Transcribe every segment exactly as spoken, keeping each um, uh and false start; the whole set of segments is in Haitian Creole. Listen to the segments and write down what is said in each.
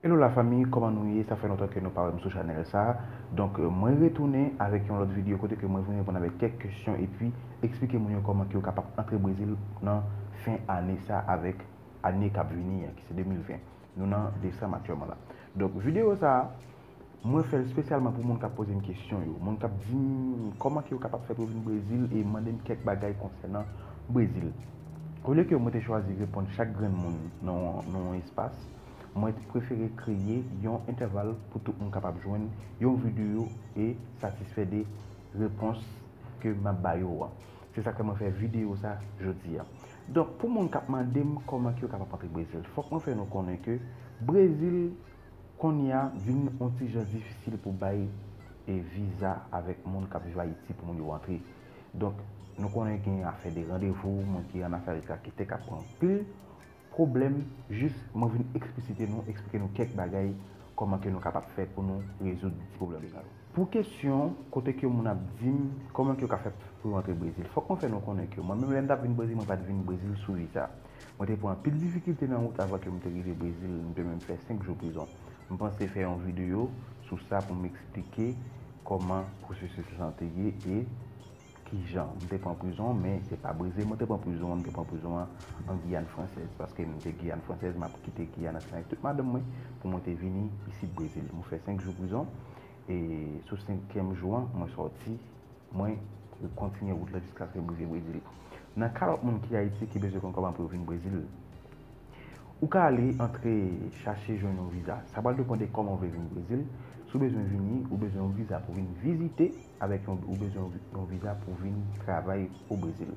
Hello la fanmi, kòman nou ye? Sa fè lontan ke nou pa wè m sou chanèl sa. Donk, euh, mwen retounen avèk yon lòt videyo kote ke mwen vin reponn avèk kèk kesyon epi eksplike moun yo kòman ke yo kapab antre Brezil nan fen ane sa avèk ane k ap vini an, ki se de mil ven. Nou nan desanm aktyèlman la. Donk, videyo sa, mwen fè l espesyalman pou moun k ap poze m kesyon yo. Moun k ap di m kòman ke yo kapab fè pou yo vin Brezil e mande m kèk bagay konsènan Brezil. Olye ke mwen te chwazi reponn chak grenn moun nan, nan yon espas, mwen te prefere kreye yon entèval pou tout moun kapab jwenn yon videyo e satisfè de repons ke m ap ba yo an. Se sa k fè mwen fè videyo sa jodi a. Donk, pou moun k ap mande m kòman ke yo kapab antre Brezil, fòk mwen fè nou konnen ke Brezil kounye a vin yon ti jan difisil pou bay e viza avèk moun k ap viv Ayiti pou moun yo antre. Donk, nou konnen gen afè de randevou, moun ki annafè avèk raketè k ap pran anpil pwoblèm. Jis mwen vin eksplisite nou, eksplike nou kèk bagay, kòman ke nou kapab fè pou nou rezoud ti pwoblèm sa yo. Pou kesyon kote ke moun ap di m kòman ke yo ka fè pou yo antre Brezil, fòk mwen fè nou konnen ke mwen menm lè m t ap vin Brezil, mwen pa t vin Brezil sou viza. Mwen te pran anpil difikilte nan wout avan ke m te rive Brezil, m te menm fè senk jou prizon. M panse fè yon videyo sou sa pou m eksplike kòman pwosesis lan te ye e kijan m te pran prizon, men se pa Brezil mwen te pran prizon an, m te pran prizon an an Giyàn Fransèz, paske m te Giyàn Fransèz, m ap kite Giyàn ansanm avèk tout madanm mwen pou mwen te vini isit Brezil. Mwen fè senk jou prizon, e sou senkyèm jou an, mwen sòti, mwen kontinye wout la jiskaske m rive Brezil. Nan ka lòt moun ki Ayiti ki bezwen konn kòman pou yo vin Brezil, ou ka ale antre chache jwenn yon viza. Sa pral depann de kòman w vle vin Brezil. Si w bezwen vini, ou bezwen yon viza pou vin vizite, avèk yon, ou bezwen yon vi- yon viza pou vin travay o Brezil.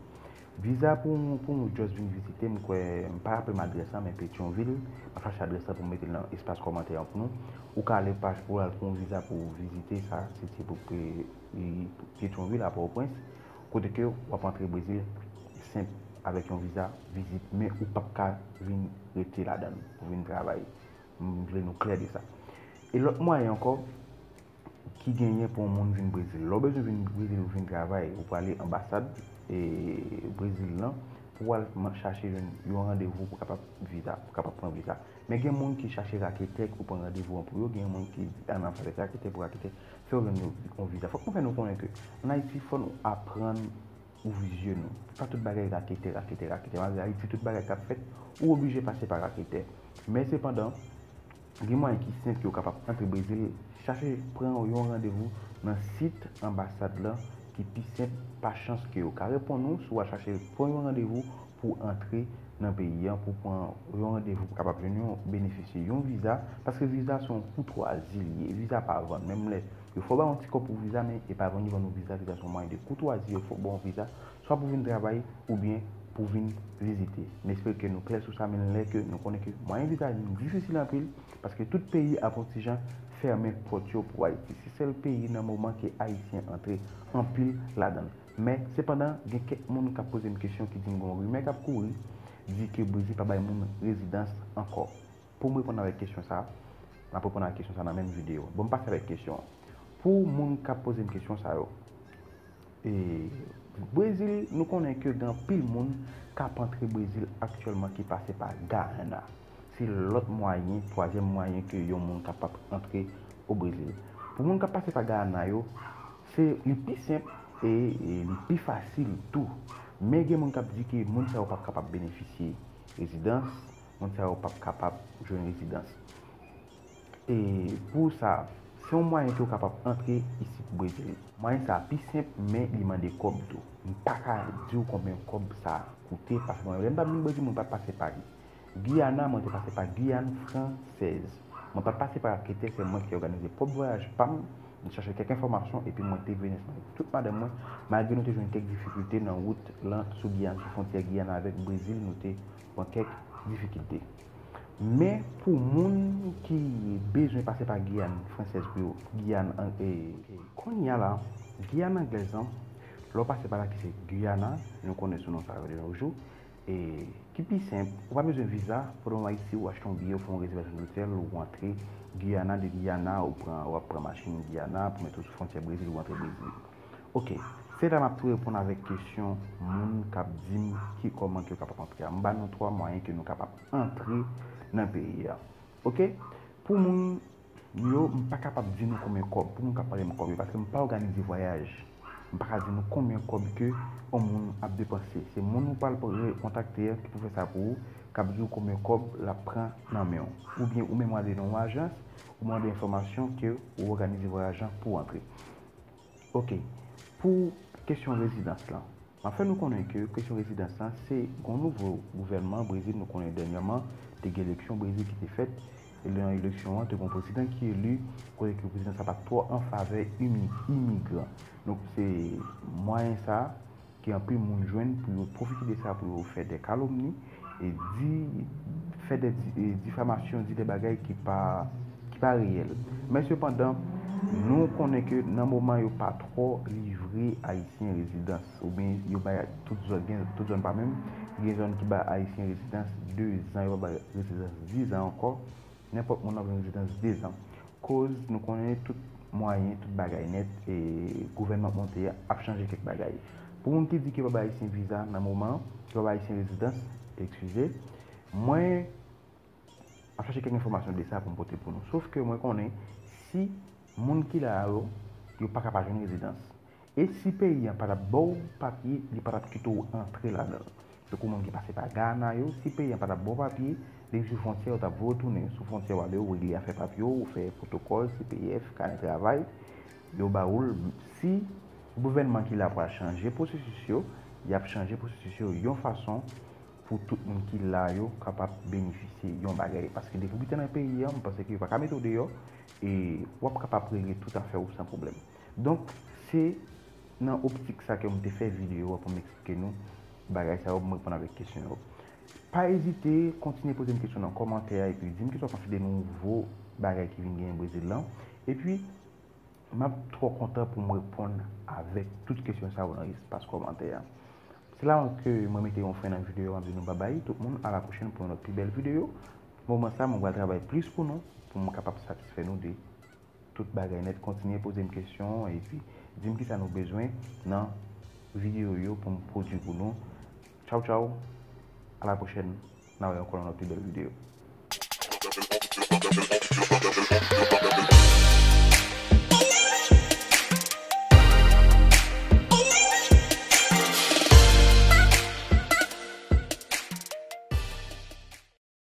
Viza pou, pou nou just vin vizite, m kwè, m pa raple m adrès lan, men Petyonvil, m ap chache adrès lan pou m mete l nan espas kòmantè an pou nou. Ou ka ale paj pou al pou yon viza pou vizite, sa, se, se pou pe- Petyonvil, a Pòtoprens, kote ke w ap antre Brezil senp avèk yon viza vizit, men ou p ap ka vin rete ladan l pou vin travay. M vle nou klè de sa. E lòt mwayen ankò ki genyen pou yon moun vin Brezil. Lè w bezwen vin Brezil pou vin travay, ou prale anbasad e Brezil lan pou w al man- chache jwenn yon randevou pou kapab viza, pou kapab pran viza. Men gen moun ki chache raketè pou pran randevou an pou yo, gen moun ki annafè avèk raketè pou raketè fè yo jwenn yon, yon viza. Fòk nou fè nou konnen ke ann Ayiti, fò nou aprann ouvri zye nou. Pa tout bagay raketè, raketè, raketè. Malgre Ayiti, tout bagay k ap fèt, ou oblije pase pa raketè. Men sepandan, gen mwayen ki senp ke w kapab antre Brezil, chache pran yon randevou nan sit anbasad lan ki pi senp, pa chans ke yo ka reponn ou si w al chache pran yon randevou pou antre nan peyi an, pou pran yon randevou pou kapab jwenn yon, benefisye yon viza, paske viza se yon koutwazi li ye, viza pa vann, menm lè yo fè w bay yon ti kòb pou viza, men e pa vann yo vann ou viza, viza se yon mwayen de koutwazi, yo fè w ba w yon viza, swa pou vin travay, oubyen pou vin vizite. M espere ke nou klè sou sa, men lè ke nou konnen ke mwayen viza vin difisil anpil, paske tout peyi ap yon ti jan fèmen pòt yo pou Ayiti. Se sèl peyi nan moman ke Ayisyen antre anpil ladan l. Men, sepandan, gen kèk moun k ap poze m kesyon ki di m gen yon rimè k ap kouri, di ke Brezil pa bay moun rezidans ankò. Pou m reponn avèk kesyon sa, m ap reponn avèk kesyon sa nan menm videyo. Bon, m pase avèk kesyon an. Pou moun k ap poze m kesyon sa yo, e, Brezil, nou konnen ke gen anpil moun k ap antre Brezil aktyèlman ki pase pa Guyana. Se lòt mwayen, twazyèm mwayen ke yon moun kapab antre o Brezil. Pou moun k ap pase pa Guyana yo, se li pi senp e, e li pi fasil tou. Men gen moun k ap di ke moun sa yo p ap kapab benefisye rezidans, moun sa yo p ap kapab jwenn rezidans. E pou sa, se yon mwayen ke w kapab antre isit Brezil. Mwayen sa a pi senp, men li mande kòb tou. M pa ka di w konbyen kòb sa a koute, paske mwen, lè m t ap vin Brezil, mwen pa t pase pa Guyana, mwen te pase pa Giyàn Fransèz. Mwen pa t pase pa raketè, se mwen ki òganize pwòp vwayaj pa m, m chache kèk enfòmasyon, epi mwen te vin ansanm avèk tout madanm mwen, malgre nou te jwenn kèk difikilte nan wout lan sou Giyàn, sou fwontyè Giyàn avèk Brezil, nou te pran kèk difikilte. Men pou moun ki bezwen pase pa Giyàn Fransèz pou yo, Giyàn an-, e, e, kounye a la, Giyàn Anglèz lan, lè w pase pa la ki se Guyana, nou konnen sou non sa yo de nos jours, e ki pi senp, ou pa bezwen viza, pandan w Ayiti, ou achte yon biyè, ou fè yon rezèvasyon dotèl, ou antre Guyana, de Guyana, ou pran, w ap pran machin Guyana pou mete w sou fwontyè Brezil, ou antre Brezil. Oke, se la m ap tou reponn avèk kesyon moun k ap di m ki kòman ke yo kapab antre a. M ba nou twa mwayen ke nou kapab antre nan peyi a. Oke? Pou moun yo, m pa kapab di nou konbyen kòb, pou moun k ap pale m kòb yo, paske m pa òganize vwayaj. M pa ka di nou konbyen kòb ke yon moun ap depanse. Se moun ou pral kontakte a ki pou fè sa pou ou, k ap di w konbyen kòb l ap pran nan men w. Oubyen ou menm w ale nan yon ajans, ou mande enfòmasyon ke ou òganize vwayaj lan pou w antre. Ok, pou kesyon rezidans lan. M ap fè nou konnen ke kesyon rezidans lan, se gon nouvo gouvènman Brezil, nou konnen dènyèman, te gen eleksyon Brezil ki te fèt, e nan eleksyon an, te gon prezidan ki eli, kote ke prezidan sa pa t twò an favè imi- imigran. Donk, se mwayen sa ke anpil moun jwenn pou yo pwofite de sa, pou yo fè de kalomni, e di, fè de di- e difamasyon, di de bagay ki pa, ki pa reyèl. Men sepandan, nou konnen ke nan moman yo pa twò livre Ayisyen rezidans, oubyen yo bay tout zòn, gen tout zòn pa menm, gen zòn ki bay Ayisyen rezidans de zan, yo pa bay rezidans diz an ankò, nenpòt moun ap jwenn rezidans de zan. Koz nou konnen tout mwayen, tout bagay nèt, e gouvènman k monte a ap chanje kèk bagay. Pou moun ki di ke pa bay Ayisyen viza nan moman, ke pa bay Ayisyen rezidans, eskize, mwen ap chache kèk enfòmasyon de sa pou m pote pou nou. Sof ke mwen konnen si moun ki la a yo, yo pa ka pa jwenn rezidans. E si peyi an pa t ap ba w papye, li pa t ap kite w antre ladan l. Tankou moun ki pase pa Guyana yo, si peyi an pa t ap ba w papye, depi sou fwontyè, yo t ap voye w tounen sou fwontyè w ale, w regle afè papye w, ou fè pwotokòl, C P F, kanè travay, yo ba ou l. Si gouvènman ki la pral chanje pwosesis yo, y ap chanje pwosesis yo yon fason pou tout moun ki la yo kapab benefisye yon bagay. Paske depi w biten nan peyi an, m panse ke yo pa ka mete w deyò, e w ap kapab regle tout afè w san pwoblèm. Donk, se nan optik sa ke m te fè videyo a pou m eksplike nou bagay sa yo, pou m reponn avèk kesyon yo. Pa ezite, kontinye poze m kesyon nan kòmantè a, epi di m kisa w panse de nouvo bagay ki vin genyen Brezil lan. Epi, m ap twò kontan pou m reponn avèk tout kesyon sa yo nan espas kòmantè a. Se la ke mwen mete yon fen nan videyo, m ap di nou babay, tout moun, a la pwochèn pou yon lòt pi bèl videyo. Moman sa, mwen pral travay plis pou nou, pou m kapab satisfè nou de tout bagay nèt. Kontinye poze m kesyon, epi di m kisa nou bezwen nan videyo yo pou m pwodui pou nou. Tchaw, tchaw, a la pwochèn, n a wè ankò nan lòt pi bèl videyo.